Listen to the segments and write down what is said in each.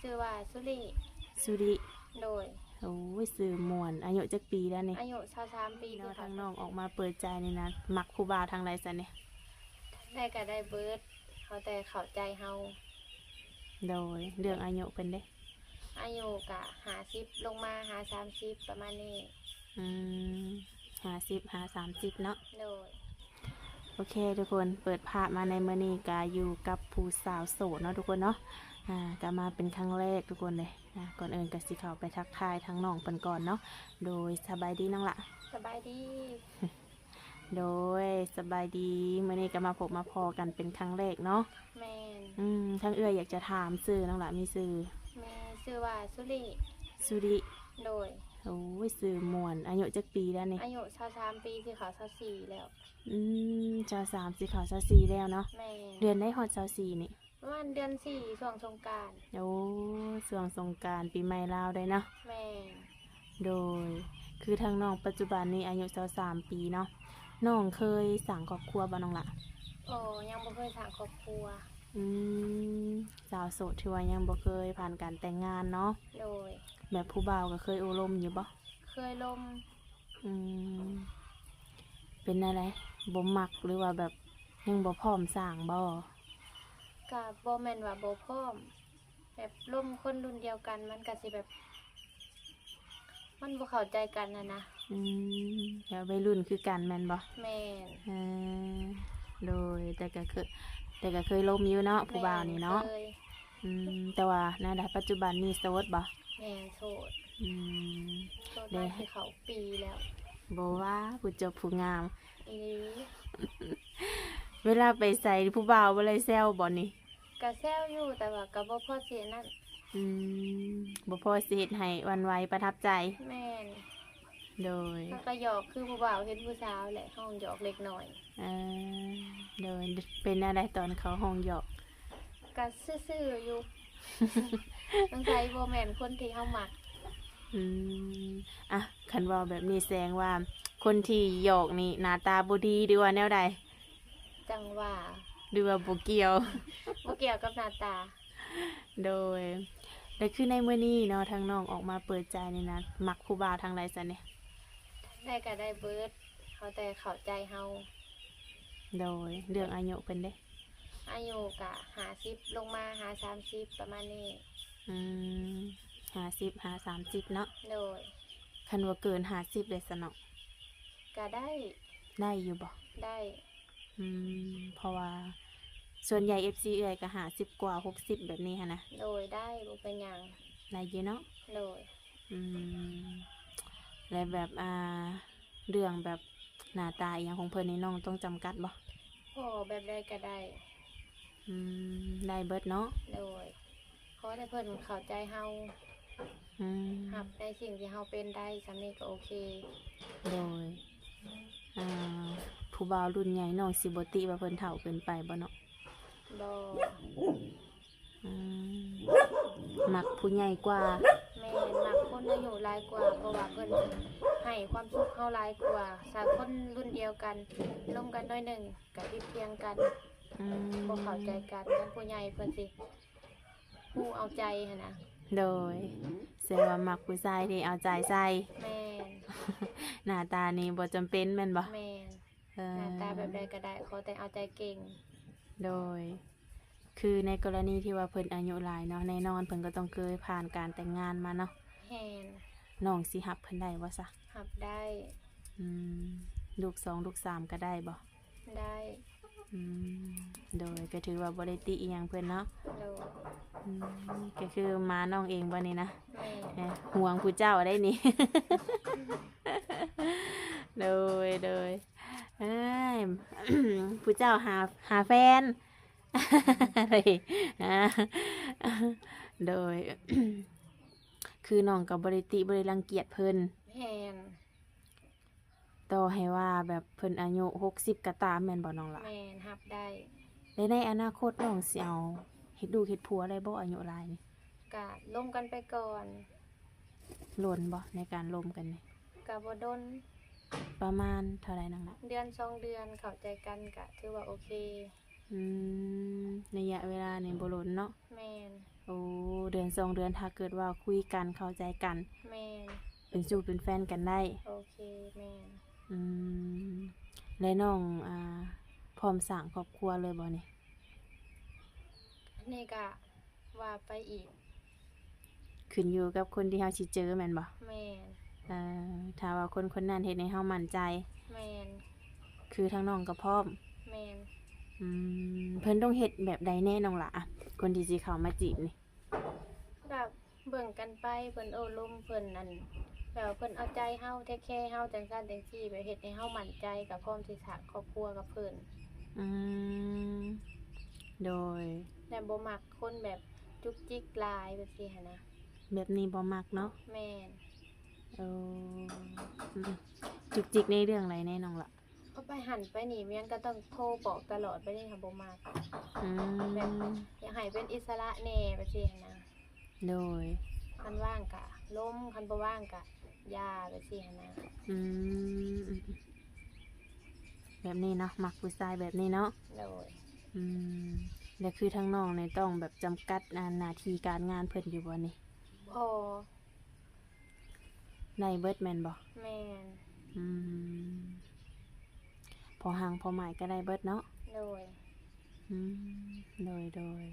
ຊື່ວ່າສຸລິ. ສຸລິ. ໂດຍ. ໂອ້ຍ ຊື່ມ່ວນ. ອາຍຸຈັກປີແລ້ວນີ້? ອາຍຸຊາວສາມປີ. ເນາະ ທີ່ເຂົາ ທາງນ້ອງອອກມາເປີດໃຈນີ້ນະ ມັກຜູ້ບ່າວທາງໃດຊັ້ນນີ້? ໄດ້ກໍໄດ້ເບິດ ເອົາແຕ່ເຂົ້າໃຈເຮົາ. ໂດຍ. ເລື່ອງອາຍຸເພິ່ນເດ? ອາຍຸກະຫ້າສິບລົງມາຫາສາມສິບ ປະມານນີ້. ອືມ ຫ້າສິບຫາສາມສິບເນາະ. ໂດຍ. ໂອເຄທຸກຄົນ ເປີດພາບມາໃນມື້ນີ້ກະຢູ່ກັບຜູ້ສາວໂສດເນາະທຸກຄົນເນາະ. ອາ ກະມາເປັນຄັ້ງແລກທຸກຄົນເລີຍ. ອາ ກ່ອນອື່ນກະຊິເຂົ້າໄປທັກທາຍທາງນ້ອງເພິ່ນກ່ອນເນາະ. ໂດຍ ສະບາຍດີນ້ອງຫຼ້າ. ສະບາຍດີ. ໂດຍ ສະບາຍດີ. ມື້ນີ້ກະມາພົບມາພໍ້ກັນເປັນຄັ້ງແລກເນາະ. ແມ່ນ. ອືມ ທາງເອື້ອຍຢາກຈະຖາມຊື່ນ້ອງຫຼ້າ ມີຊື່? ແມ່ນ ຊື່ວ່າສຸລິ. ສຸລິ. ໂດຍ. ໂອ້ຍ ຊື່ມ່ວນ. ອາຍຸຈັກປີແລ້ວນີ້? ອາຍຸຊາວສາມປີ ຊິເຂົ້າຊາວສີ່ແລ້ວ. ອືມ ຊາວສາມ ຊິເຂົ້າຊາວສີ່ແລ້ວເນາະ. ແມ່ນ. ເດືອນໃດຮອດຊາວສີ່ນີ້? ປະມານເດືອນສີ່ ຊ່ວງສົງການ. ໂອ້ ຊ່ວງສົງການ ປີໃໝ່ລາວໄດ້ເນາະ. ແມ່ນ. ໂດຍ. ຄືທາງນ້ອງປັດຈຸບັນນີ້ອາຍຸຊາວສາມປີເນາະ. ນ້ອງເຄີຍສ້າງຄອບຄົວບໍ່ນ້ອງຫຼ້າ? ໂອ້ ຍັງບໍ່ເຄີຍສ້າງຄອບຄົວ. ອືມ ສາວໂສດຖືວ່າຍັງບໍ່ເຄີຍຜ່ານການແຕ່ງງານເນາະ. ໂດຍ. ແບບຜູ້ບ່າວກໍເຄີຍໂອ້ລົມຢູ່ບໍ່? ເຄີຍລົມ. ອືມ ເປັນແນວໃດ ບໍ່ມັກ ຫຼືວ່າແບບຍັງບໍ່ພ້ອມສ້າງບໍ່? ກະບໍ່ແມ່ນວ່າບໍ່ພ້ອມ ແບບລົມຄົນລຸ້ນດຽວກັນ ມັນກະຊິແບບ ມັນບໍ່ເຂົ້າໃຈກັນຫັ້ນນະ. ອືມ ແບບໄວລຸ້ນຄືກັນແມ່ນບໍ່? ແມ່ນ. ເອີ ໂດຍ. ແຕ່ກະເຄີຍ ແຕ່ກະເຄີຍລົມຢູ່ເນາະ ຜູ້ບ່າວນີ້ເນາະ. ແມ່ນ ເຄີຍ. ອືມ ແຕ່ວ່າແນວໃດ ປັດຈຸບັນນີ້ໂສດບໍ່? ແມ່ນ ໂສດ. ອືມ ໂສດມາຊິເຂົ້າປີແລ້ວ. ບໍ່ວ່າ ຜູ້ຈົບຜູ້ງາມ. ອີ່ຫຼີ. ເວລາໄປໃສ ຜູ້ບ່າວບໍ່ໄດ້ແຊວບໍ່ນີ້? ກະແຊວຢູ່ ແຕ່ວ່າກະບໍ່ພໍຊິອັນນັ້ນ. ອືມ ບໍ່ພໍຊິເຮັດໃຫ້ຫວັ່ນໄຫວປະທັບໃຈ. ແມ່ນ. ໂດຍ. ເຮົາກະຫຍອກຄືຜູ້ບ່າວເຫັນຜູ້ສາວແຫຼະ ຮ້ອງຫຍອກເລັກນ້ອຍ. ເອີ ໂດຍ. ເປັນແນວໃດຕອນເຂົາຮ້ອງຫຍອກ? ກະຊື່ໆຢູ່. ສົງໄສບໍ່ແມ່ນຄົນທີ່ເຮົາມັກ. ອືມ ອະ ຄັນເວົ້າແບບນີ້ ແສດງວ່າຄົນທີ່ຫຍອກນີ້ໜ້າຕາບໍ່ດີ ຫຼືວ່າແນວໃດ? ຈັ່ງວ່າ. ຫຼືວ່າບໍ່ກ່ຽວ? ບໍ່ກ່ຽວກັບໜ້າຕາ. ໂດຍ. ແລະ ຄືໃນມື້ນີ້ເນາະ ທາງນ້ອງອອກມາເປີດໃຈນີ້ນະ ມັກຜູ້ບ່າວທາງໃດຊັ້ນນີ້? ໄດ້ກະໄດ້ເບິດ ເອົາແຕ່ເຂົ້າໃຈເຮົາ. ໂດຍ. ເລື່ອງອາຍຸເພິ່ນເດ? ອາຍຸກະຫ້າສິບລົງມາຫາສາມສິບ ປະມານນີ້. ອືມ ຫ້າສິບຫາສາມສິບເນາະ. ໂດຍ. ຄັນວ່າເກີນຫ້າສິບເດຊັ້ນເນາະ? ກະໄດ້. ໄດ້ຢູ່ບໍ່? ໄດ້. ອືມ ເພາະວ່າສ່ວນໃຫຍ່ເອັຟຊີເອື້ອຍກະຫ້າສິບກວ່າ ຫົກສິບແບບນີ້ຫັ້ນນະ. ໂດຍ ໄດ້ ບໍ່ເປັນຫຍັງ. ໄດ້ຢູ່ເນາະ. ໂດຍ. ອືມ ແລະ ແບບ ອ່າ ເລື່ອງແບບໜ້າຕາອີ່ຫຍັງຂອງເພິ່ນນີ້ ນ້ອງຕ້ອງຈຳກັດບໍ່? ບໍ່ ແບບໃດກະໄດ້. ອືມ ໄດ້ເບິດເນາະ. ໂດຍ. ຂໍແຕ່ເພິ່ນເຂົ້າໃຈເຮົາ. ອືມ ຮັບໃນສິ່ງທີ່ເຮົາເປັນໄດ້ ສ່ຳນີ້ກໍໂອເຄ. ໂດຍ. ອ່າ ຜູ້ບ່າວລຸ້ນໃຫຍ່ ນ້ອງຊິບໍ່ຕິວ່າເພິ່ນເຖົ້າເກີນໄປບໍ່ເນາະ? ບໍ່. ອືມ ມັກຜູ້ໃຫຍ່ກວ່າ. ແມ່ນ ມັກຄົນອາຍຸຫຼາຍກວ່າ ເພາະວ່າເພິ່ນໃຫ້ຄວາມສຸກເຮົາຫຼາຍກວ່າ. ຖ້າຄົນລຸ້ນດຽວກັນ ລົມກັນໜ້ອຍໜຶ່ງ ກະຜິດພຽງກັນ. ອືມ ບໍ່ເຂົ້າໃຈກັນ. ຄັນຜູ້ໃຫຍ່ເພິ່ນຊິ ຮູ້ເອົາໃຈຫັ້ນນະ. ໂດຍ. ແສດງວ່າມັກຜູ້ຊາຍທີ່ເອົາໃຈໃສ່. ແມ່ນ. ໜ້າຕານີ້ບໍ່ຈຳເປັນແມ່ນບໍ່? ແມ່ນ. ເອີ ໜ້າຕາແບບໃດກະໄດ້ ຂໍແຕ່ເອົາໃຈເກັ່ງ. ໂດຍ. ຄືໃນກໍລະນີທີ່ວ່າເພິ່ນອາຍຸຫຼາຍເນາະ ແນ່ນອນເພິ່ນກໍຕ້ອງເຄີຍຜ່ານການແຕ່ງງານມາເນາະ. ແມ່ນ. ນ້ອງຊິຮັບເພິ່ນໄດ້ບໍ່ຊະ? ຮັບໄດ້. ອືມ ລູກສອງ ລູກສາມກະໄດ້ບໍ່? ໄດ້. ອືມ ໂດຍ. ກະຖືວ່າບໍ່ໄດ້ຕິອີ່ຫຍັງເພິ່ນເນາະ. ໂດຍ. ອືມ ກະຄືມານ້ອງເອງບໍ່ນີ້ນະ? ແມ່ນ. ເອີ ຫວງຜູ້ເຈົ້າໄດ໋ນີ້. ໂດຍ ໂດຍ. ເອີຍ ຜູ້ເຈົ້າຫາ ຫາແຟນ. ໂດຍ. ຄືນ້ອງກໍບໍ່ໄດ້ຕິ ບໍ່ໄດ້ລັງກຽດເພິ່ນ. ແມ່ນ. ຕໍ່ໃຫ້ວ່າແບບເພິ່ນອາຍຸຫົກສິບກໍຕາມແມ່ນບໍ່ນ້ອງຫຼ້າ? ແມ່ນ ຮັບໄດ້. ແລະໃນອະນາຄົດນ້ອງຊິເອົາເຮັດລູກເຮັດຜົວໄດ້ບໍ່ ອາຍຸຫຼາຍນີ້? ກະລົມກັນໄປກ່ອນ. ດົນບໍ່ໃນການລົມກັນນີ້? ກະບໍ່ດົນ. ປະມານເທົ່າໃດນ້ອງຫຼ້າ? ເດືອນສອງເດືອນ ເຂົ້າໃຈກັນກະຖືວ່າໂອເຄ. ອືມ ໄລຍະເວລານີ້ບໍ່ດົນເນາະ. ແມ່ນ. ໂອ້ ເດືອນສອງເດືອນ ຖ້າເກີດວ່າຄຸຍກັນເຂົ້າໃຈກັນ ແມ່ນ ເປັນຊູ້ເປັນແຟນກັນໄດ້. ໂອເຄ ແມ່ນ. ອືມ ແລະນ້ອງ ອ່າ ພ້ອມສ້າງຄອບຄົວເລີຍບໍ່ນີ້? ອັນນີ້ກະວ່າໄປອີກ ຂຶ້ນຢູ່ກັບຄົນທີ່ເຮົາຊິເຈີແມ່ນບໍ່? ແມ່ນ. ເອີ ຖ້າວ່າຄົນຄົນນັ້ນເຮັດໃຫ້ເຮົາໝັ້ນໃຈ. ແມ່ນ. ຄືທາງນ້ອງກໍພ້ອມ. ແມ່ນ. ອືມ ເພິ່ນຕ້ອງເຮັດແບບໃດແດ່ນ້ອງຫຼ້າ ຄົນທີ່ຊິເຂົ້າມາຈີບນີ້? ກໍເບິ່ງກັນໄປ ເພິ່ນໂອ້ລົມ ເພິ່ນອັນ ແບບວ່າເພິ່ນເອົາໃຈເຮົາ ເທກແຄເຮົາ ຈັ່ງຊັ້ນຈັ່ງຊີ້ ແບບເຮັດໃຫ້ເຮົາໝັ້ນໃຈ ກໍພ້ອມທີ່ສ້າງຄອບຄົວກັບເພິ່ນ. ອືມ ໂດຍ. ແລະບໍ່ມັກຄົນແບບຈຸກຈິກຫຼາຍແບບຊີ້ຫັ້ນນະ. ແບບນີ້ບໍ່ມັກເນາະ? ແມ່ນ. ໂອ້ ອືມ ຈຸກຈິກໃນເລື່ອງໃດແດ່ນ້ອງລະ? ເອົາໄປຫັ້ນໄປນີ້ ແມ່ນກໍຕ້ອງໂທບອກຕະຫຼອດ ແບບນີ້ຫັ້ນບໍ່ມັກ. ອືມ ແບບຢາກໃຫ້ເປັນອິດສະຫຼະແດ່ແບບຊີ້ຫັ້ນນະ. ໂດຍ. ຄັນວ່າງກະລົມ ຄັນບໍ່ວ່າງກະຢ່າ ແບບຊີ້ຫັ້ນນະ. ອືມ ແບບນີ້ເນາະ ມັກຜູ້ຊາຍແບບນີ້ເນາະ. ໂດຍ. ອືມ ແລ້ວຄືທາງນ້ອງນີ້ຕ້ອງແບບຈຳກັດ ອາ ໜ້າທີ່ການງານເພິ່ນຢູ່ບໍ່ນີ້? ບໍ່. ໄດ້ເບິດແມ່ນບໍ່? ແມ່ນ. ອືມ ພໍຮັ່ງພໍໝາຍກໍໄດ້ເບິດເນາະ? ໂດຍ. ອືມ ໂດຍ ໂດຍ.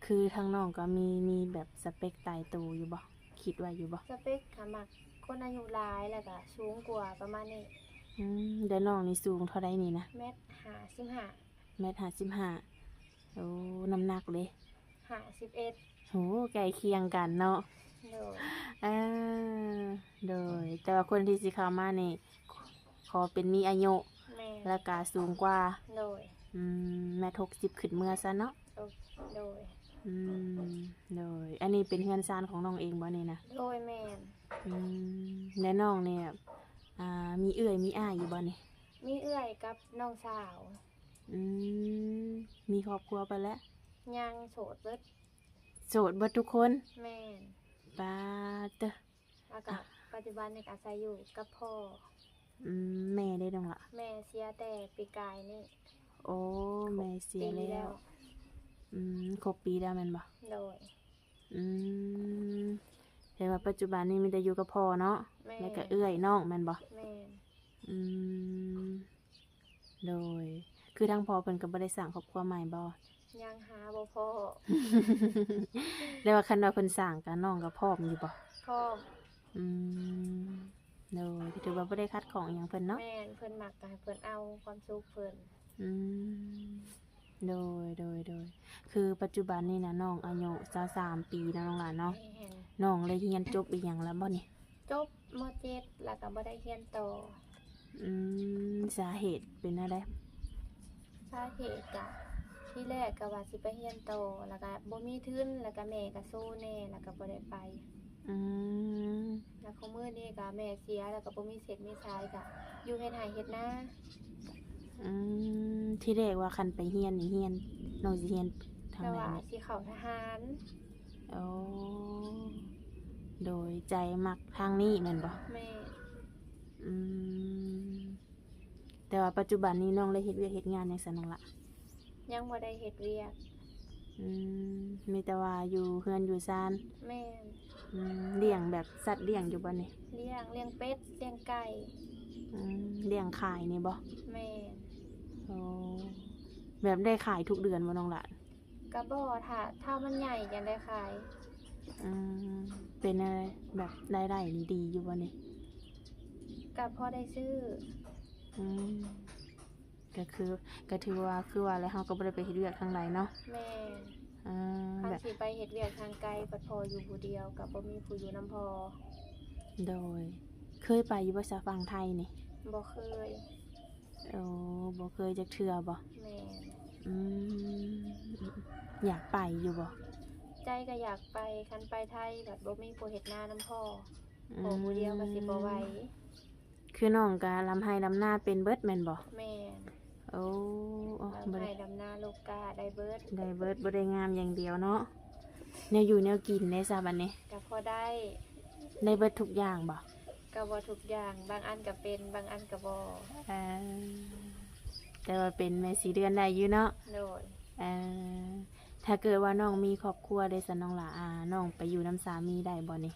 ຄືທາງນ້ອງກໍມີ ມີແບບສະເປັກຕາຍໂຕຢູ່ບໍ່? ຄິດໄວ້ຢູ່ບໍ່? ສະເປັກກໍມັກຄົນອາຍຸຫຼາຍ ແລ້ວກໍສູງກວ່າປະມານນີ້. ອືມ ແລ້ວນ້ອງນີ້ສູງເທົ່າໃດນີ້ນະ? ແມັດຫ້າສິບຫ້າ. ແມັດຫ້າສິບຫ້າ. ໂອ້ ນ້ຳໜັກເດ? ຫ້າສິບເອັດ. ໂຫ ໃກ້ຄຽງກັນເນາະ. ໂດຍ. ເອີ ໂດຍ. ແຕ່ວ່າຄົນທີ່ຊິເຂົ້າມານີ້ ຂໍເປັນມີອາຍຸ ແມ່ນ ແລ້ວກະສູງກວ່າ. ໂດຍ. ອືມ ແມັດຫົກສິບຂຶ້ນເມືອຊັ້ນເນາະ. ໂດຍ. ອືມ ໂດຍ. ອັນນີ້ເປັນເຮືອນຊານຂອງນ້ອງເອງບໍ່ນີ້ນະ? ໂດຍ ແມ່ນ. ອືມ ແລະນ້ອງນີ້ ອ່າ ມີເອື້ອຍມີອ້າຍຢູ່ບໍ່ນີ້? ມີເອື້ອຍກັບນ້ອງສາວ. ອືມ ມີຄອບຄົວໄປແລ້ວ? ຍັງ ໂສດເບິດ. ໂສດເບິດທຸກຄົນ? ແມ່ນ. ປາດເຕີ. ແລ້ວກໍ ອ່ະ ປັດຈຸບັນນີ້ກໍອາໄສຢູ່ກັບພໍ່. ອືມ ແມ່ເດນ້ອງລະ? ແມ່ເສຍແຕ່ປີກາຍນີ້. ໂອ້ ແມ່ເສຍແລ້ວ. ອືມ ຄົບປີແລ້ວແມ່ນບໍ່? ໂດຍ. ອືມ ແຕ່ວ່າປັດຈຸບັນນີ້ມີແຕ່ຢູ່ກັບພໍ່ເນາະ. ແມ່ນ. ແລ້ວກໍເອື້ອຍນ້ອງແມ່ນບໍ່? ແມ່ນ. ອືມ ໂດຍ. ຄືທາງພໍ່ເພິ່ນກໍບໍ່ໄດ້ສ້າງຄອບຄົວໃໝ່ບໍ່? ຍັງຫາບໍ່ພໍ້. ແຕ່ວ່າຄັນວ່າເພິ່ນສ້າງກະ ນ້ອງກໍພ້ອມຢູ່ບໍ່? ພ້ອມ. ອືມ ໂດຍ. ກໍຖືວ່າບໍ່ໄດ້ຂັດຂ້ອງອີ່ຫຍັງເພິ່ນເນາະ. ແມ່ນ. ເພິ່ນມັກກໍໃຫ້ເພິ່ນເອົາຄວາມສຸກເພິ່ນ. ອືມ ໂດຍ ໂດຍ ໂດຍ. ຄືປັດຈຸບັນນີ້ນະ ນ້ອງອາຍຸຊາວສາມປີເນາະ ນ້ອງຫຼ້າເນາະ. ແມ່ນ. ນ້ອງໄດ້ຮຽນຈົບອີ່ຫຍັງແລ້ວບໍ່ນີ້? ຈົບ ມ.ເຈັດ ແລ້ວກໍບໍ່ໄດ້ຮຽນຕໍ່. ອືມ ສາເຫດເປັນແນວໃດ? ສາເຫດກະ ທີແລກກໍວ່າຊິໄປຮຽນຕໍ່ ແລ້ວກໍບໍ່ມີທຶນ ແລ້ວກໍແມ່ກໍໂຊແດ່ ແລ້ວກໍບໍ່ໄດ້ໄປ. ອືມ ແລ້ວຄູ່ມື້ນີ້ກໍແມ່ເສຍ ແລ້ວກໍບໍ່ມີເສດມີສາຍ ກໍຢູ່ເຮັດໄຮ່ເຮັດນາ. ອືມ ທີແລກວ່າຄັນໄປຮຽນນີ້ ຮຽນ ນ້ອງຊິຮຽນທາງໃດນີ້? ແຕ່ວ່າຊິເຂົ້າທະຫານ. ໂອ້ ໂດຍ ໃຈມັກທາງນີ້ແມ່ນບໍ່? ແມ່ນ. ອືມ ແຕ່ວ່າປັດຈຸບັນນີ້ນ້ອງໄດ້ເຮັດວຽກເຮັດງານຫຍັງຊະນ້ອງລະ? ຍັງບໍ່ໄດ້ເຮັດວຽກ. ອືມ ມີແຕ່ວ່າຢູ່ເຮືອນຢູ່ຊານ. ແມ່ນ. ອືມ ລ້ຽງແບບສັດລ້ຽງຢູ່ບໍ່ນີ້? ລ້ຽງ ລ້ຽງເປັດ ລ້ຽງໄກ່. ອືມ ລ້ຽງຂາຍນີ້ບໍ່? ແມ່ນ. ໂອ້ ແບບໄດ້ຂາຍທຸກເດືອນບໍ່ນ້ອງລະ? ກະບໍ່ ຖ້າ ຖ້າມັນໃຫຍ່ຈັ່ງໄດ້ຂາຍ. ອືມ ເປັນແນວໃດ ແບບລາຍໄດ້ນີ້ດີຢູ່ບໍ່ນີ້? ກະພໍໄດ້ຊື້. ອືມ ກະຄື ກະຖືວ່າ ຄືວ່າແລ້ວ ເຮົາກໍບໍ່ໄດ້ໄປເຮັດວຽກທາງໃດເນາະ. ແມ່ນ. ເອີ ຄັນ ແບບ ຊິໄປເຮັດວຽກທາງໄກ ບັດພໍ່ຢູ່ຜູ້ດຽວ ກໍບໍ່ມີຜູ້ຢູ່ນຳພໍ່. ໂດຍ. ເຄີຍໄປຢູ່ບໍ່ຊະ ຝັ່ງໄທນີ້? ບໍ່ເຄີຍ. ໂອ້ ບໍ່ເຄີຍຈັກເທື່ອບໍ່? ແມ່ນ. ອືມ ຢາກໄປຢູ່ບໍ່? ໃຈກໍຢາກໄປ ຄັນໄປໄທບັດບໍ່ມີຜູ້ເຮັດນານຳພໍ່. ອືມ ພໍ່ຜູ້ດຽວກໍຊິບໍ່ໄຫວ. ຄືນ້ອງກໍລຳໄຮ່ລຳນາເປັນເບິດແມ່ນບໍ່? ແມ່ນ. ໂອ້ ໂອ້ ດຳໄຮ່ດຳນາ ລູກກ້າ ໄດ້ເບິດ. ໄດ້ເບິດ ບໍ່ໄດ້ງາມຢ່າງດຽວເນາະ. ແນວຢູ່ແນວກິນເດ້ຊະບັດນີ້? ກໍພໍໄດ້. ໄດ້ເບິດທຸກຢ່າງບໍ່? ກໍບໍ່ທຸກຢ່າງ ບາງອັນກໍເປັນ ບາງອັນກໍບໍ່. ເອີ ແຕ່ວ່າເປັນແມ່ສີເດືອນໄດ້ຢູ່ເນາະ. ໂດຍ. ເອີ ຖ້າເກີດວ່ານ້ອງມີຄອບຄົວເດຊັ້ນ ນ້ອງຫຼ້າ ນ້ອງໄປຢູ່ນຳສາມີໄດ້ບໍ່ນີ້?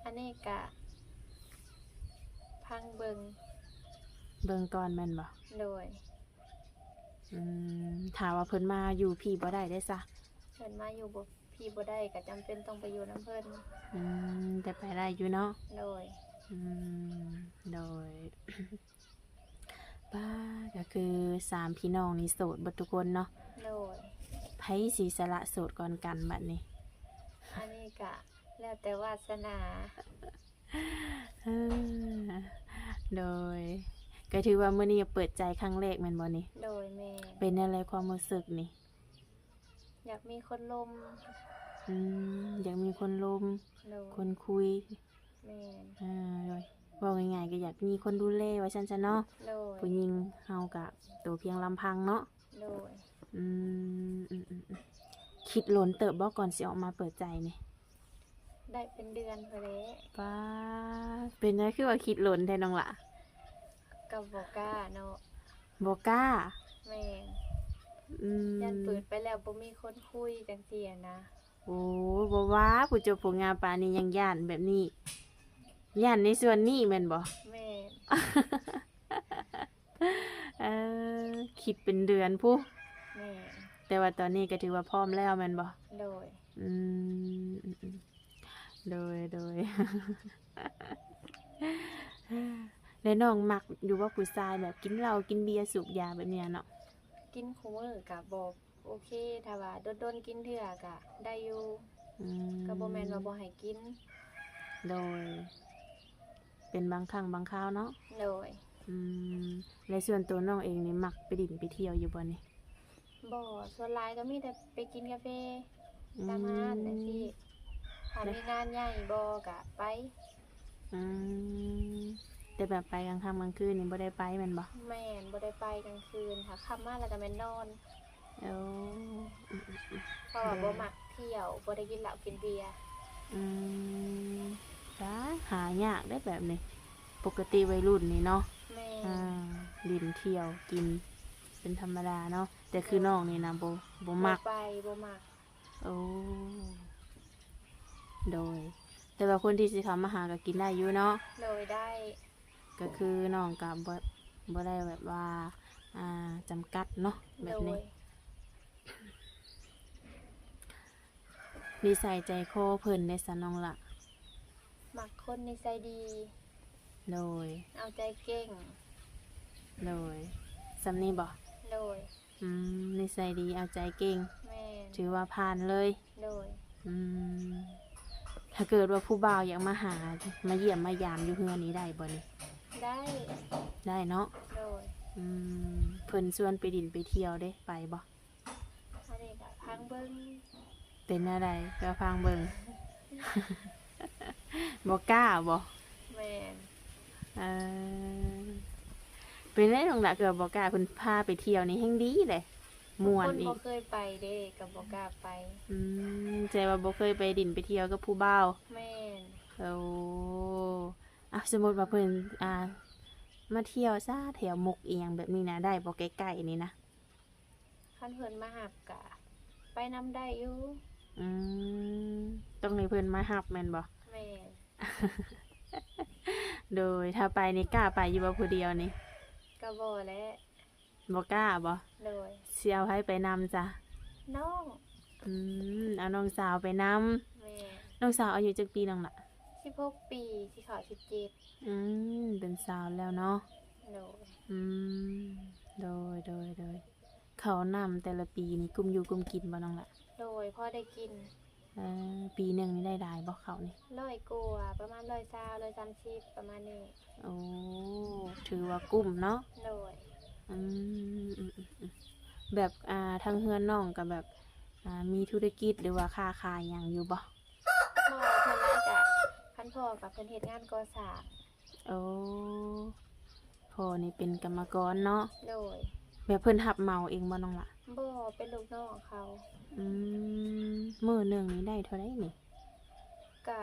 ອັນນີ້ກະຟັງເບິ່ງ ເບິ່ງກ່ອນແມ່ນບໍ່? ໂດຍ. ອືມ ຖ້າວ່າເພິ່ນມາຢູ່ພີ້ບໍ່ໄດ້ເດ້ຊະ? ເພິ່ນມາຢູ່ບໍ່ ພີ້ບໍ່ໄດ້ ກະຈຳເປັນຕ້ອງໄປຢູ່ນຳເພິ່ນ. ອືມ ແຕ່ໄປໄດ້ຢູ່ເນາະ? ໂດຍ. ອືມ ໂດຍ. ປ້າ ກະຄືສາມພີ່ນ້ອງນີ້ໂສດເບິດທຸກຄົນເນາະ? ໂດຍ. ໃຜຊິສະຫຼະໂສດກ່ອນກັນບັດນີ້? ອັນນີ້ກະແລ້ວແຕ່ວາສະໜາ. ເອີ ໂດຍ. ກະຖືວ່າມື້ນີ້ເປີດໃຈຄັ້ງແລກແມ່ນບໍ່ນີ້? ໂດຍ ແມ່ນ. ເປັນແນວໃດຄວາມຮູ້ສຶກນີ້? ຢາກມີຄົນລົມ. ອືມ ຢາກມີຄົນລົມ. ໂດຍ. ຄົນຄຸຍ. ແມ່ນ. ເອີ ໂດຍ. ເວົ້າງ່າຍໆ ກໍຢາກມີຄົນດູແລວ່າຊັ້ນຊະເນາະ. ໂດຍ. ຜູ້ຍິງເຮົາກະໂຕພຽງລຳພັງເນາະ. ໂດຍ. ອືມ ອືມໆໆ ຄິດດົນເຕີບບໍ່ ກ່ອນຊິອອກມາເປີດໃຈນີ້? ໄດ້ເປັນເດືອນພຸ້ນແຫຼະ. ປ້າ ເປັນຫຍັງຄືວ່າຄິດດົນແທ້ນ້ອງຫຼ້າ? ກໍບໍ່ກ້າເນາະ. ບໍ່ກ້າ? ແມ່ນ. ອືມ ຢ້ານເປີດໄປແລ້ວບໍ່ມີຄົນຄຸຍຈັ່ງຊີ້ຫັ້ນນະ. ໂອ້ ບໍ່ວ່າ ຜູ້ຈົບຜູ້ງາມປານນີ້ຍັງຢ້ານແບບນີ້ ຢ້ານໃນສ່ວນນີ້ແມ່ນບໍ່? ແມ່ນ. ເອີ ຄິດເປັນເດືອນພຸ້ນ. ແມ່ນ. ແຕ່ວ່າຕອນນີ້ກໍຖືວ່າພ້ອມແລ້ວແມ່ນບໍ່? ໂດຍ. ອືມ ອືມໆ ໂດຍ ໂດຍ. ແລະ ນ້ອງມັກຢູ່ບໍ່ ຜູ້ຊາຍແບບກິນເຫຼົ້າ ກິນເບຍ ສູບຢາແບບນີ້ເນາະ? ກິນຄູ່ມື້ກະບໍ່ໂອເຄ ຖ້າວ່າດົນໆກິນເທື່ອກະໄດ້ຢູ່. ອືມ ກໍບໍ່ແມ່ນວ່າບໍ່ໃຫ້ກິນ. ໂດຍ. ເປັນບາງຄັ້ງບາງຄາວເນາະ? ໂດຍ. ອືມ ແລະ ສ່ວນໂຕນ້ອງເອງນີ້ມັກໄປດິນໄປທ່ຽວຢູ່ບໍ່ນີ້? ບໍ່ ສ່ວນຫຼາຍກໍມີແຕ່ໄປກິນກາເຟ ອືມ ຕາມຮ້ານຈັ່ງຊີ້. ແລະ ຖ້າມີງານໃຫຍ່ບໍ່ກະໄປ. ອືມ ແຕ່ແບບໄປກາງຄ່ຳກາງຄືນນີ້ບໍ່ໄດ້ໄປແມ່ນບໍ່? ແມ່ນ ບໍ່ໄດ້ໄປກາງຄືນ ຖ້າຄ່ຳມາແລ້ວກໍແມ່ນນອນ. ໂອ້ ອືມໆໆ ເພາະວ່າບໍ່ມັກທ່ຽວ ບໍ່ໄດ້ກິນເຫຼົ້າກິນເບຍ. ອືມ ສາ ຫາຍາກເດ້ແບບນີ້ ປົກກະຕິໄວລຸ້ນນີ້ເນາະ. ແມ່ນ. ອ່າ ຫຼິ້ນທ່ຽວກິນເປັນທຳມະດາເນາະ ແຕ່ຄືນ້ອງນີ້ນະ ບໍ່ ບໍ່ມັກ ບໍ່ໄປ ບໍ່ມັກ. ໂອ້ ໂດຍ ແຕ່ວ່າຄົນທີ່ຊິເຂົ້າມາຫາກໍກິນໄດ້ຢູ່ເນາະ? ໂດຍ ໄດ້. ກໍຄືນ້ອງກໍບໍ່ ບໍ່ໄດ້ແບບວ່າ ອ່າ ຈຳກັດເນາະ ແບບນີ້. ໂດຍ. ນິໄສໃຈຄໍເພິ່ນເດ້ຊະນ້ອງລະ? ມັກຄົນນິໄສດີ. ໂດຍ. ເອົາໃຈເກັ່ງ. ໂດຍ. ສ່ຳນີ້ບໍ? ໂດຍ. ອືມ ນິໄສດີ ເອົາໃຈເກັ່ງ. ແມ່ນ. ຖືວ່າຜ່ານເລີຍ. ໂດຍ. ອືມ ຖ້າເກີດວ່າຜູ້ບ່າວຢາກມາຫາ ມາຢ້ຽມມາຢາມຢູ່ເຮືອນນີ້ໄດ້ບໍ່ນີ້? ໄດ້. ໄດ້ເນາະ? ໂດຍ. ອືມ ເພິ່ນຊວນໄປດິນໄປທ່ຽວເດ້ ໄປບໍ່? ອັນນີ້ກໍຟັງເບິ່ງ. ເປັນແນວໃດກໍຟັງເບິ່ງ. ບໍ່ກ້າບໍ? ແມ່ນ. ເອີ ເປັນໄດ໋ນ້ອງລະ ຄືບໍ່ກ້າ? ເພິ່ນພາໄປທ່ຽວນີ້ແຮ່ງດີເດ້ ມ່ວນອີກ. ຄົນບໍ່ເຄີຍໄປເດ້ ກໍບໍ່ກ້າໄປ. ອືມ ແຕ່ວ່າບໍ່ເຄີຍໄປດິນໄປທ່ຽວກັບຜູ້ບ່າວ. ແມ່ນ. ໂອ້ ອາ ສົມມຸດວ່າເພິ່ນ ອ່າ ມາທ່ຽວຊະແຖວມຸກອີ່ຫຍັງແບບນີ້ນະ ໄດ້ບໍ່ ໃກ້ໆນີ້ນະ? ຄັນເພິ່ນມາຮັບກະໄປນຳໄດ້ຢູ່. ອືມ ຕ້ອງໃຫ້ເພິ່ນມາຮັບແມ່ນບໍ່? ແມ່ນ. ໂດຍ ຖ້າໄປນີ້ກ້າໄປຢູ່ບໍ່ຜູ້ດຽວນີ້? ກະບໍ່ແຫຼະ. ບໍ່ກ້າບໍ? ໂດຍ. ຊິເອົາໃຜໄປນຳຊະ? ນ້ອງ. ອືມ ເອົານ້ອງສາວໄປນຳ. ແມ່ນ. ນ້ອງສາວອາຍຸຈັກປີນ້ອງລະ? ສິບຫົກປີ ຊິເຂົ້າສິບເຈັດ. ອືມ ເປັນສາວແລ້ວເນາະ. ໂດຍ. ອືມ ໂດຍ ໂດຍ ໂດຍ. ເຂົ້ານ້ຳແຕ່ລະປີນີ້ກຸ້ມຢູ່ກຸ້ມກິນບໍ່ນ້ອງລະ? ໂດຍ ພໍໄດ້ກິນ. ເອີ ປີໜຶ່ງນີ້ໄດ້ຫຼາຍບໍ່ເຂົ້ານີ້? ຮ້ອຍກວ່າ ປະມານຮ້ອຍຊາວ ຮ້ອຍສາມສິບ ປະມານນີ້. ໂອ້ ຖືວ່າກຸ້ມເນາະ. ໂດຍ. ອືມ ອືມໆໆ ແບບ ອ່າ ທາງເຮືອນນ້ອງກໍແບບ ອ່າ ມີທຸລະກິດ ຫຼືວ່າຄ້າຂາຍຫຍັງຢູ່ບໍ່? ບໍ່ ສ່ວນຫຼາຍກະ ຄັນພໍ່ກະເພິ່ນເຮັດງານກໍ່ສ້າງ. ໂອ້ ພໍ່ນີ້ເປັນກຳມະກອນເນາະ. ໂດຍ. ແບບເພິ່ນຮັບເໝົາເອງບໍ່ນ້ອງລະ? ບໍ່ ເປັນລູກນ້ອງເຂົາ. ອືມ ມື້ໜຶ່ງນີ້ໄດ້ເທົ່າໃດນີ້? ກະ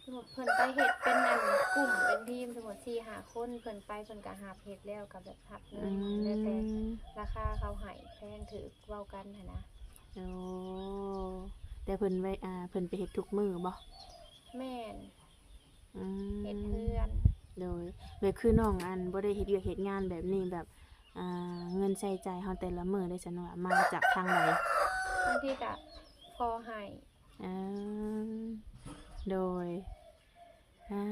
ເພິ່ນໄປເຮັດເປັນອັນກຸ່ມເປັນທີມ ສົມມຸດສີ່ຫ້າຄົນ ເພິ່ນໄປເພິ່ນກໍຮັບເຮັດແລ້ວກໍແບບຮັບເງິນ ອືມ ແລ້ວແຕ່ລາຄາເຂົາໃຫ້ ແພງຖືກເວົ້າກັນຫັ້ນນະ. ໂອ້ ແຕ່ເພິ່ນໄປ ອ່າ ເພິ່ນໄປເຮັດທຸກມື້ບໍ່? ແມ່ນ. ອືມ ເຮັດເຮືອນ. ໂດຍ ແບບຄືນ້ອງອັນບໍ່ໄດ້ເຮັດວຽກເຮັດງານແບບນີ້ ແບບ ອ່າ ເງິນໃຊ້ຈ່າຍເຮົາແຕ່ລະມື້ໄດ້ຊັ້ນວ່າມາຈາກທາງໃດ? ບາງທີກະພໍໃຫ້. ເອີ ໂດຍ ອ່າ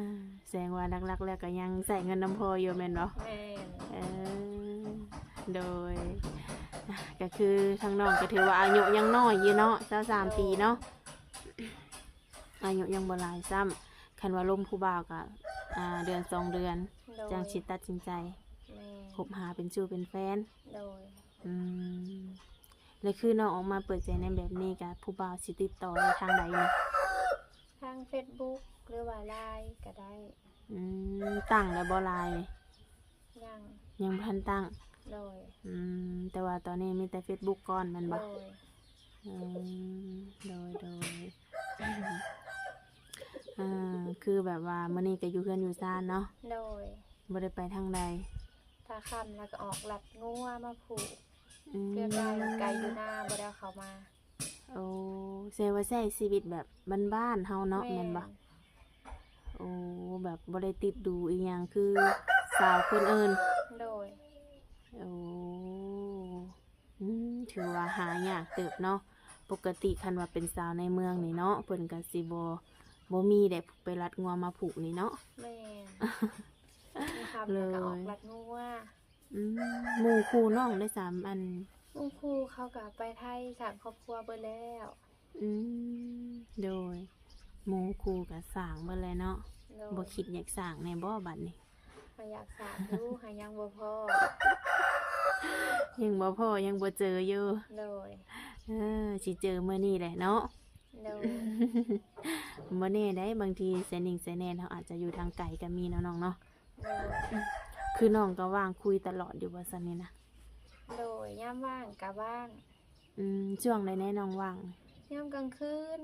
ແສດງວ່າຫຼັກໆແລ້ວກໍຍັງໃຊ້ເງິນນຳພໍ່ຢູ່ແມ່ນບໍ່? ແມ່ນ. ເອີ ໂດຍ ກໍຄືທາງນ້ອງກໍຖືວ່າອາຍຸຍັງນ້ອຍຢູ່ເນາະ ຊາວສາມ ໂດຍ ປີເນາະ ອາຍຸຍັງບໍ່ຫຼາຍຊ້ຳ ຄັນວ່າລົມຜູ້ບ່າວກໍ ອ່າ ເດືອນສອງເດືອນ ໂດຍ ຈັ່ງຊິຕັດສິນໃຈ. ແມ່ນ. ຄົບຫາເປັນຊູ້ເປັນແຟນ. ໂດຍ. ອືມ ແລ້ວຄືນ້ອງອອກມາເປີດໃຈໃນແບບນີ້ ກະຜູ້ບ່າວຊິຕິດຕໍ່ໄດ້ທາງໃດນີ້? ທາງເຟສບຸກ ຫຼືວ່າລາຍກໍໄດ້. ອືມ ຕັ້ງແລ້ວບໍ່ລາຍ? ຍັງ. ຍັງບໍ່ທັນຕັ້ງ. ໂດຍ. ອືມ ແຕ່ວ່າຕອນນີ້ມີແຕ່ເຟສບຸກກ່ອນແມ່ນບໍ່? ໂດຍ. ອືມ ໂດຍ ໂດຍ ອ່າ ຄືແບບວ່າມື້ນີ້ກໍຢູ່ເຮືອນຢູ່ຊານເນາະ? ໂດຍ. ບໍ່ໄດ້ໄປທາງໃດ? ຖ້າຄ່ຳແລ້ວກໍອອກລັດງົວມາຜູກ. ອືມ ເທື່ອໄກ່ ໄກ່ຢູ່ນາບໍ່ໄດ້ເອົາເຂົ້າມາ. ໂອ້ ແສດງວ່າໃຊ້ຊີວິດແບບບ້ານໆເຮົາເນາະ ແມ່ນ ແມ່ນບໍ່? ໂອ້ ແບບບໍ່ໄດ້ຕິດດູອີ່ຫຍັງຄືສາວຄົນອື່ນ. ໂດຍ. ໂອ້ ອືມ ຖືວ່າຫາຍາກເຕີບເນາະ ປົກກະຕິຄັນວ່າເປັນສາວໃນເມືອງນີ້ເນາະ ເພິ່ນກໍຊິບໍ່ ບໍ່ມີແຫຼະ ໄປລັດງົວມາຜູກນີ້ເນາະ. ແມ່ນ. ຄ່ຳແລ້ວກໍອອກລັດງົວ. ອືມ ໝູ່ຄູ່ນ້ອງໄດ້ສາມອັນ ໝູ່ຄູ່ເຂົາກໍໄປໄທສ້າງຄອບຄົວເບິດແລ້ວ. ອືມ ໂດຍ ໝູ່ຄູ່ກໍສ້າງເບິດແລ້ວເນາະ. ໂດຍ. ບໍ່ຄິດຢາກສ້າງແດ່ບໍ່ບັດນີ້? ຫາຢາກສ້າງຢູ່ ຫາຍັງບໍ່ພໍ້ ຍັງບໍ່ພໍ້ ຍັງບໍ່ເຈີຢູ່. ໂດຍ. ເອີ ຊິເຈີມື້ນີ້ແຫຼະເນາະ. ໂດຍ. ບໍ່ແນ່ໃດ໋ ບາງທີໃສ່ໜິ່ງໃສ່ແໜ້ນ ເຮົາອາດຈະຢູ່ທາງໄກກໍມີເນາະນ້ອງເນາະ. ໂດຍ. ຄືນ້ອງກໍວ່າງຄຸຍຕະຫຼອດຢູ່ບໍ່ຊັ້ນນີ້ນະ? ໂດຍ ຍາມວ່າງກໍວ່າງ. ອືມ ຊ່ວງໃດແດ່ນ້ອງວ່າງ? ຍາມກາງຄືນ.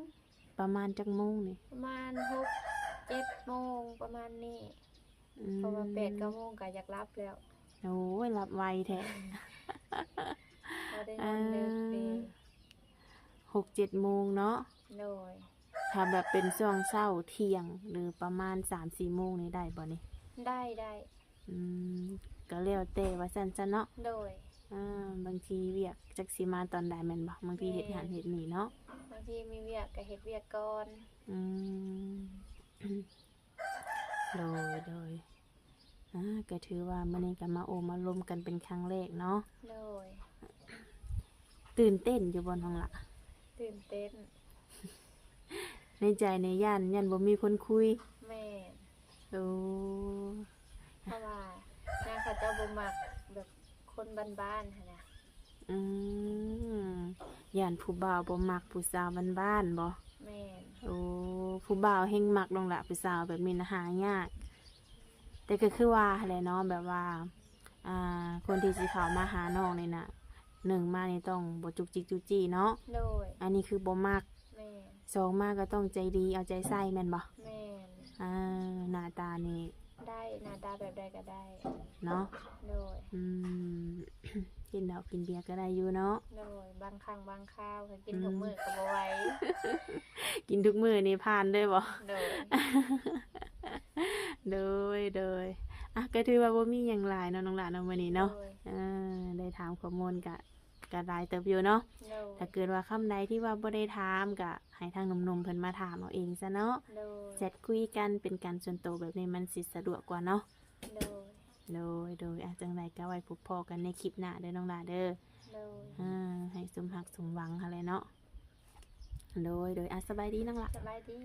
ປະມານຈັກໂມງນີ້? ປະມານຫົກເຈັດໂມງປະມານນີ້. ອືມ ເພາະວ່າແປດເກົ້າໂມງກໍຢາກຫຼັບແລ້ວ. ໂອ້ຍ ຫຼັບໄວແທ້. ບໍ່ໄດ້ນອນເດິກເດ້. ເອີ ຫົກເຈັດໂມງເນາະ. ໂດຍ. ຖ້າແບບເປັນຊ່ວງເຊົ້າທ່ຽງ ຫຼື ປະມານສາມສີ່ໂມງນີ້ໄດ້ບໍ່ນີ້? ໄດ້ ໄດ້. ອືມ ກໍແລ້ວແຕ່ວ່າຊັ້ນຊະເນາະ. ໂດຍ. ອ່າ ບາງທີວຽກຈັກຊິມາຕອນໃດແມ່ນບໍ່? ບາງທີເຮັດ ແມ່ນ ຫັ້ນເຮັດນີ້ເນາະ. ບາງທີມີວຽກກໍເຮັດວຽກກ່ອນ. ອືມ ໂດຍ ໂດຍ. ອ່າ ກໍຖືວ່າມື້ນີ້ກໍມາໂອ້ມາລົມກັນເປັນຄັ້ງແລກເນາະ. ໂດຍ. ຕື່ນເຕັ້ນຢູ່ບໍ່ນ້ອງຫຼ້າ? ຕື່ນເຕັ້ນ. ໃນໃຈນີ້ຢ້ານ ຢ້ານບໍ່ມີຄົນຄຸຍ. ແມ່ນ. ໂອ້ ເພາະວ່ານາງເຂົາເຈົ້າບໍ່ມັກແບບຄົນບ້ານໆຫັ້ນນະ. ອືມ ຢ້ານຜູ້ບ່າວບໍ່ມັກຜູ້ສາວບ້ານໆບໍ່? ແມ່ນ. ໂອ້ ຜູ້ບ່າວແຮ່ງມັກນ້ອງຫຼ້າ ຜູ້ສາວແບບນີ້ນະຫາຍາກ. ແຕ່ກໍຄືວ່າຫັ້ນແຫຼະເນາະ ແບບວ່າ ອ່າ ຄົນທີ່ຊິເຂົ້າມາຫານ້ອງນີ້ນະ ໜຶ່ງມານີ້ຕ້ອງບໍ່ຈຸກຈິກຈຸກຈິກເນາະ. ໂດຍ. ອັນນີ້ຄືບໍ່ມັກ. ແມ່ນ. ສອງມາກໍຕ້ອງໃຈດີເອົາໃຈໃສ່ແມ່ນບໍ່? ແມ່ນ. ອ່າ ໜ້າຕານີ້ ໄດ້ ໜ້າຕາແບບໃດກໍໄດ້ເນາະ. ໂດຍ. ອືມ ກິນເຫຼົ້າກິນເບຍກໍໄດ້ຢູ່ເນາະ. ໂດຍ. ບາງຄັ້ງບາງຄາວ ກໍກິນ ອືມ ທຸກມື້ກໍບໍ່ໄຫວ. ກິນທຸກມື້ນີ້ຜ່ານເລີຍບໍ່? ໂດຍ. ໂດຍ ໂດຍ. ອ່ະ ກໍຖືວ່າບໍ່ມີຫຍັງຫຼາຍເນາະນ້ອງຫຼ້າເນາະ ມື້ນີ້ເນາະ. ໂດຍ. ເອີ ໄດ້ຖາມຂໍ້ມູນກະ ກະຫຼາຍເຕີບຢູ່ເນາະ. ໂດຍ. ຖ້າເກີດວ່າຄຳໃດທີ່ວ່າບໍ່ໄດ້ຖາມ ກະໃຫ້ທາງໜຸ່ມໆເພິ່ນມາຖາມເອົາເອງຊະເນາະ. ໂດຍ. ແຊັດຄຸຍກັນເປັນການສ່ວນໂຕແບບນີ້ ມັນຊິສະດວກກວ່າເນາະ. ໂດຍ. ໂດຍ ໂດຍ. ອ່ະ ຈັ່ງໃດກໍໄວ້ພົບພໍ້ກັນໃນຄລິບໜ້າເດີນ້ອງຫຼ້າເດີ. ໂດຍ. ອ່າ ໃຫ້ສົມຮັກສົມຫວັງຫັ້ນແຫຼະເນາະ. ໂດຍ ໂດຍ. ອ່ະ ສະບາຍດີນ້ອງຫຼ້າ. ສະບາຍດີ.